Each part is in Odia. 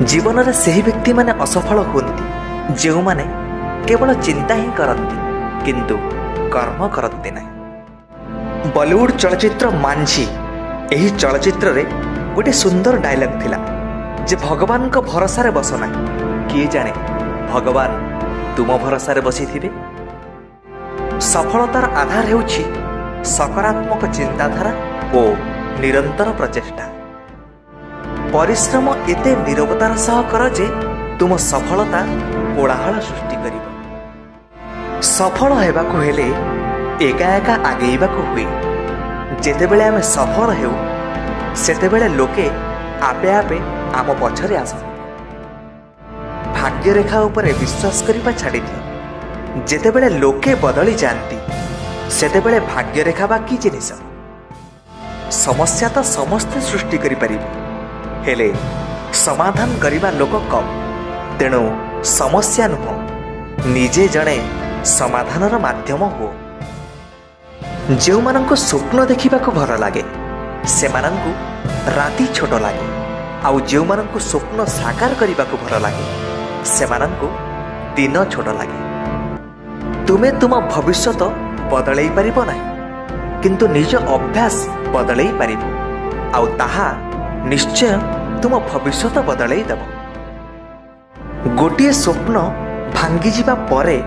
ଜୀବନରେ ସେହି ବ୍ୟକ୍ତିମାନେ ଅସଫଳ ହୁଅନ୍ତି ଯେଉଁମାନେ କେବଳ ଚିନ୍ତା ହିଁ କରନ୍ତି କିନ୍ତୁ କର୍ମ କରନ୍ତି ନାହିଁ। ବଲିଉଡ୍ ଚଳଚ୍ଚିତ୍ର ମାଞ୍ଝି, ଏହି ଚଳଚ୍ଚିତ୍ରରେ ଗୋଟିଏ ସୁନ୍ଦର ଡାଇଲଗ୍ ଥିଲା ଯେ ଭଗବାନଙ୍କ ଭରସାରେ ବସ ନାହିଁ, କିଏ ଜାଣେ ଭଗବାନ ତୁମ ଭରସାରେ ବସିଥିବେ। ସଫଳତାର ଆଧାର ହେଉଛି ସକାରାତ୍ମକ ଚିନ୍ତାଧାରା ଓ ନିରନ୍ତର ପ୍ରଚେଷ୍ଟା। ପରିଶ୍ରମ ଏତେ ନିରବତାର ସହ କର ଯେ ତୁମ ସଫଳତା କୋଳାହଳ ସୃଷ୍ଟି କରିବ। ସଫଳ ହେବାକୁ ହେଲେ ଏକା ଏକା ଆଗେଇବାକୁ ହୁଏ। ଯେତେବେଳେ ଆମେ ସଫଳ ହେଉ ସେତେବେଳେ ଲୋକେ ଆପେ ଆପେ ଆମ ପଛରେ ଆସନ୍ତି। ଭାଗ୍ୟରେଖା ଉପରେ ବିଶ୍ୱାସ କରିବା ଛାଡ଼ିଦିଅ। ଯେତେବେଳେ ଲୋକେ ବଦଳି ଯାଆନ୍ତି ସେତେବେଳେ ଭାଗ୍ୟରେଖା ବା କି ଜିନିଷ? ସମସ୍ୟା ତ ସମସ୍ତେ ସୃଷ୍ଟି କରିପାରିବେ, ହେଲେ ସମାଧାନ କରିବା ଲୋକ କମ୍। ତେଣୁ ସମସ୍ୟା ନୁହଁ, ନିଜେ ଜଣେ ସମାଧାନର ମାଧ୍ୟମ ହୁଅ। ଯେଉଁମାନଙ୍କୁ ସ୍ୱପ୍ନ ଦେଖିବାକୁ ଭଲ ଲାଗେ ସେମାନଙ୍କୁ ରାତି ଛୋଟ ଲାଗେ, ଆଉ ଯେଉଁମାନଙ୍କୁ ସ୍ୱପ୍ନ ସାକାର କରିବାକୁ ଭଲ ଲାଗେ ସେମାନଙ୍କୁ ଦିନ ଛୋଟ ଲାଗେ। ତୁମେ ତୁମ ଭବିଷ୍ୟତ ବଦଳେଇ ପାରିବ ନାହିଁ, କିନ୍ତୁ ନିଜ ଅଭ୍ୟାସ ବଦଳେଇ ପାରିବ, ଆଉ ତାହା ନିଶ୍ଚୟ ତୁମ ଭବିଷ୍ୟତ ବଦଳେଇ ଦେବ। ଗୋଟିଏ ସ୍ୱପ୍ନ ଭାଙ୍ଗିଯିବା ପରେ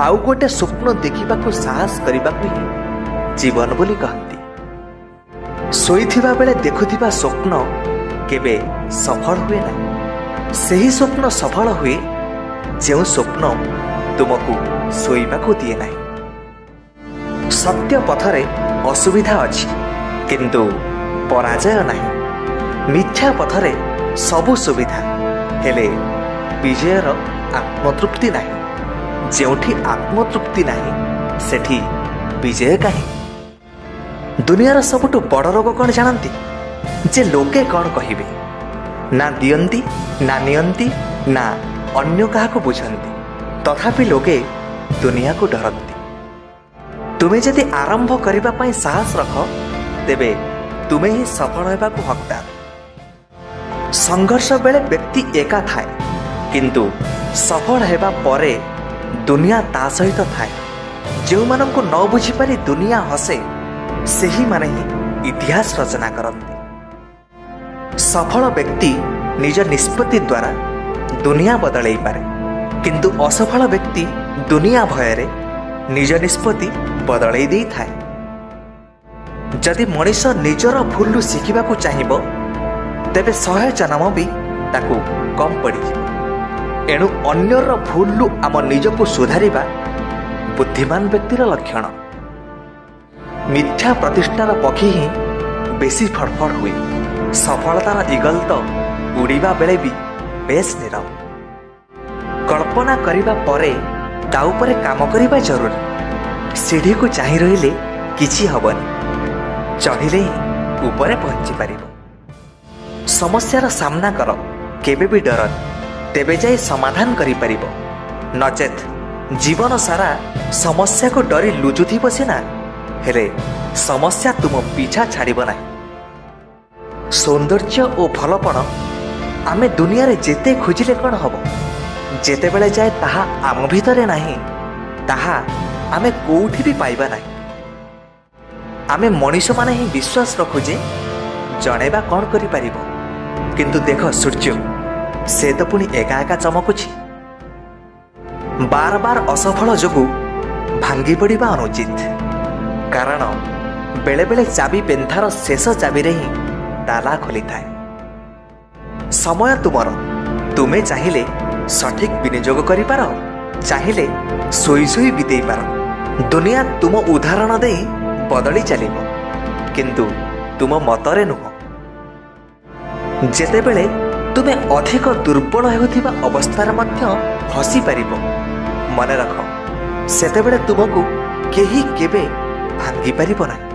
ଆଉ ଗୋଟେ ସ୍ୱପ୍ନ ଦେଖିବାକୁ ସାହସ କରିବାକୁ ହିଁ ଜୀବନ ବୋଲି କହନ୍ତି। ଶୋଇଥିବା ବେଳେ ଦେଖୁଥିବା ସ୍ୱପ୍ନ କେବେ ସଫଳ ହୁଏ ନାହିଁ। ସେହି ସ୍ୱପ୍ନ ସଫଳ ହୁଏ ଯେଉଁ ସ୍ୱପ୍ନ ତୁମକୁ ଶୋଇବାକୁ ଦିଏ ନାହିଁ। ସତ୍ୟ ପଥରେ ଅସୁବିଧା ଅଛି କିନ୍ତୁ ପରାଜୟ ନାହିଁ। ମିଥ୍ୟା ପଥରେ ସବୁ ସୁବିଧା, ହେଲେ ବିଜୟର ଆତ୍ମତୃପ୍ତି ନାହିଁ। ଯେଉଁଠି ଆତ୍ମତୃପ୍ତି ନାହିଁ ସେଠି ବିଜୟ କାହିଁ? ଦୁନିଆର ସବୁଠୁ ବଡ଼ ରୋଗ କ'ଣ ଜାଣନ୍ତି? ଯେ ଲୋକେ କ'ଣ କହିବେ। ନା ଦିଅନ୍ତି, ନା ନିଅନ୍ତି, ନା ଅନ୍ୟ କାହାକୁ ବୁଝନ୍ତି, ତଥାପି ଲୋକେ ଦୁନିଆକୁ ଡରନ୍ତି। ତୁମେ ଯଦି ଆରମ୍ଭ କରିବା ପାଇଁ ସାହସ ରଖ ତେବେ ତୁମେ ହିଁ ସଫଳ ହେବାକୁ ହକଦାର। ସଂଘର୍ଷ ବେଳେ ବ୍ୟକ୍ତି ଏକା ଥାଏ, କିନ୍ତୁ ସଫଳ ହେବା ପରେ ଦୁନିଆ ତା ସହିତ ଥାଏ। ଯେଉଁମାନଙ୍କୁ ନ ବୁଝିପାରି ଦୁନିଆ ହସେ ସେହିମାନେ ହିଁ ଇତିହାସ ରଚନା କରନ୍ତି। ସଫଳ ବ୍ୟକ୍ତି ନିଜ ନିଷ୍ପତ୍ତି ଦ୍ୱାରା ଦୁନିଆ ବଦଳେଇ ପାରେ, କିନ୍ତୁ ଅସଫଳ ବ୍ୟକ୍ତି ଦୁନିଆ ଭୟରେ ନିଜ ନିଷ୍ପତ୍ତି ବଦଳେଇ ଦେଇଥାଏ। ଯଦି ମଣିଷ ନିଜର ଭୁଲରୁ ଶିଖିବାକୁ ଚାହିଁବ ତେବେ 100 ଜନ୍ମ ବି ତାକୁ କମ୍ ପଡ଼ିଯିବ। ଏଣୁ ଅନ୍ୟର ଭୁଲରୁ ଆମ ନିଜକୁ ସୁଧାରିବା ବୁଦ୍ଧିମାନ ବ୍ୟକ୍ତିର ଲକ୍ଷଣ। ମିଥ୍ୟା ପ୍ରତିଷ୍ଠାର ପକ୍ଷୀ ହିଁ ବେଶୀ ଫଡ଼ଫଡ଼ ହୁଏ। ସଫଳତାର ଇଗଲ ତ ଉଡ଼ିବା ବେଳେ ବି ବେଶ ନୀରବ। କଳ୍ପନା କରିବା ପରେ ତା ଉପରେ କାମ କରିବା ଜରୁରୀ। ସିଢ଼ିକୁ ଚାହିଁ ରହିଲେ କିଛି ହେବନି, ଚଢ଼ିଲେ ହିଁ ଉପରେ ପହଞ୍ଚି ପାରିବ। ସମସ୍ୟାର ସାମ୍ନା କର, କେବେ ବି ଡରନି, ତେବେ ଯାଇ ସମାଧାନ କରିପାରିବ। ନଚେତ୍ ଜୀବନ ସାରା ସମସ୍ୟାକୁ ଡରି ଲୁଚୁଥିବ ସିନା, ହେଲେ ସମସ୍ୟା ତୁମ ପିଛା ଛାଡ଼ିବ ନାହିଁ। ସୌନ୍ଦର୍ଯ୍ୟ ଓ ଭଲପଣ ଆମେ ଦୁନିଆରେ ଯେତେ ଖୋଜିଲେ କ'ଣ ହେବ, ଯେତେବେଳେ ଯାଏ ତାହା ଆମ ଭିତରେ ନାହିଁ ତାହା ଆମେ କୋଉଠି ବି ପାଇବା ନାହିଁ। ଆମେ ମଣିଷମାନେ ହିଁ ବିଶ୍ୱାସ ରଖୁ ଯେ ଜଣେ ବା କ'ଣ କରିପାରିବ, କିନ୍ତୁ ଦେଖ ସୂର୍ଯ୍ୟ, ସେ ତ ପୁଣି ଏକା ଏକା ଚମକୁଛି। ବାର ବାର ଅସଫଳ ଯୋଗୁଁ ଭାଙ୍ଗି ପଡ଼ିବା ଅନୁଚିତ, କାରଣ ବେଳେବେଳେ ଚାବି ପେନ୍ଥାର ଶେଷ ଚାବିରେ ହିଁ ତାଲା ଖୋଲିଥାଏ। ସମୟ ତୁମର, ତୁମେ ଚାହିଁଲେ ସଠିକ୍ ବିନିଯୋଗ କରିପାର, ଚାହିଁଲେ ଶୋଇ ଶୋଇ ବିତେଇ ପାର। ଦୁନିଆ ତୁମ ଉଦାହରଣ ଦେଇ ବଦଳି ଚାଲିବ, କିନ୍ତୁ ତୁମ ମତରେ ନୁହଁ। ଯେତେବେଳେ ତୁମେ ଅଧିକ ଦୁର୍ବଳ ହେଉଥିବା ଅବସ୍ଥାରେ ମଧ୍ୟ ହସିପାରିବ, ମନେ ରଖ ସେତେବେଳେ ତୁମକୁ କେହି କେବେ ଭାଙ୍ଗିପାରିବ ନାହିଁ।